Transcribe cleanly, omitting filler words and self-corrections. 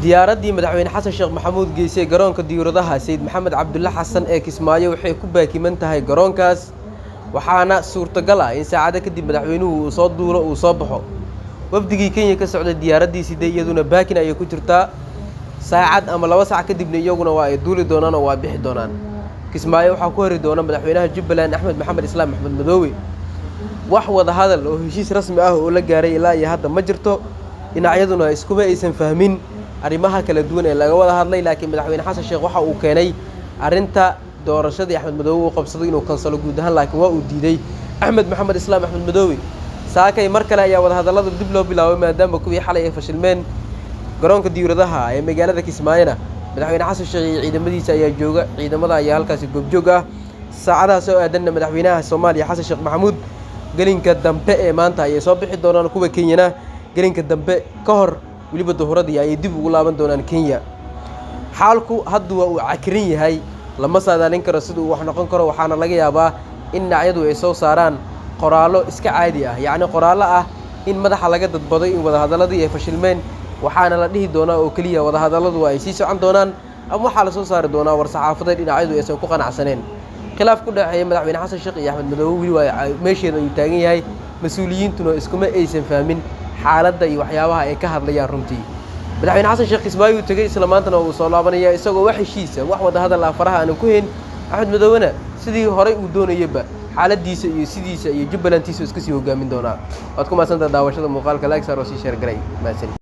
Diyaaraddii Madaxweyne Xasan Sheekh Maxamuud geysay garoonka diyuuradaha Sayid Maxamed Cabdulle Xasan ee Kismaayo waxay ku baakiman tahay garoonkaas, waxaana suurtagal ah in saacado kadib madaxweynuhu uu soo duulo, uu soo baxo. Wafdigii Kenya ka socday diyaaraddii siday iyaduna baakin ayay ku jirtaa, saacad ama 2 saac kadibna iyaguna waa ay duuli doonaan oo waa bixi doonaan. Kismaayo waxaa ku hori doona madaxweynaha Jubbaland Axmed Maxamed Islaam Axmed Madoobe. Wax wada hadal oo heshiis rasmi ah oo la gaaray ilaa iyo hadda ma jirto, dhinacyaduna iskuma aysan fahmin arrimaha kala duwan ee laga wada hadlay. Laakiin Madaxweyne Xasan Sheekh waxa uu keenay arrinta doorashadii Axmed Madoobe uu qabsaday inuu kansalo guud ahaan, laakiin waa uu diiday Axmed Maxamed Islaam Axmed Madoobe. Saakay mar kale ayaa wadahadallada dib loo bilaabay maadaama kuwii xalay ay fashilmeen. Garoonka diyuuradaha ee magaalada Kismaayona Madaxweyne Xasan Sheekh iyo ciidamadiisa ayaa jooga, ciidamada ayaa halkaasi goobjoog ah. Saacadaha soo aadanna madaxweynaha Soomaaliya Xasan Sheekh Maxamuud gelinka dambe ee maanta ayay soo bixi doonaan, kuwa Kenyana gelinka dambe ka hor weliba duhuradii ayay dib ugu laaban doonaan Kenya. Xaalku hadda waa uu cakiran yahay, lama saadaalin karo sida uu wax noqon karo, waxaana laga yaabaa in dhinacyadu ay soo saaraan qoraallo iska caadi ah, yacni qoraallo ah in madaxa laga dadbaday in wadahadalladii ay fashilmeen, waxaana la dhihi doonaa oo keliya wadahadalladu ay sii socon doonaan, ama waxaa la soo saari doonaa war-saxaafadeed dhinacyadu aysan ku qanacsaneen. Khilaaf ku dhexeeya Madaxweyne Xasan Sheekh iyo Axmed Madoobe weli waa meesheeda ayuu taagan yahay, mas-uuliyiintuna iskuma aysan fahmin xaaladda iyo waxyaabaha ay ka hadlayaan. Runtii Madaxweyne Xasan Sheekh Kismaayo uu tegey, isla maantana uu soo laabanaya isagoo wax heshiisa, wax wada hadal ah faraha aanan ku hayn. Axmed Madoobena sidii horay uu doonayaba xaaladiisa iyo sidiisa iyo Jubbalandtiisa iska sii hogaamin doonaa. Waad ku mahadsantaha daawashada muuqaalka, like saar oo sii share garay. Mahadsanid.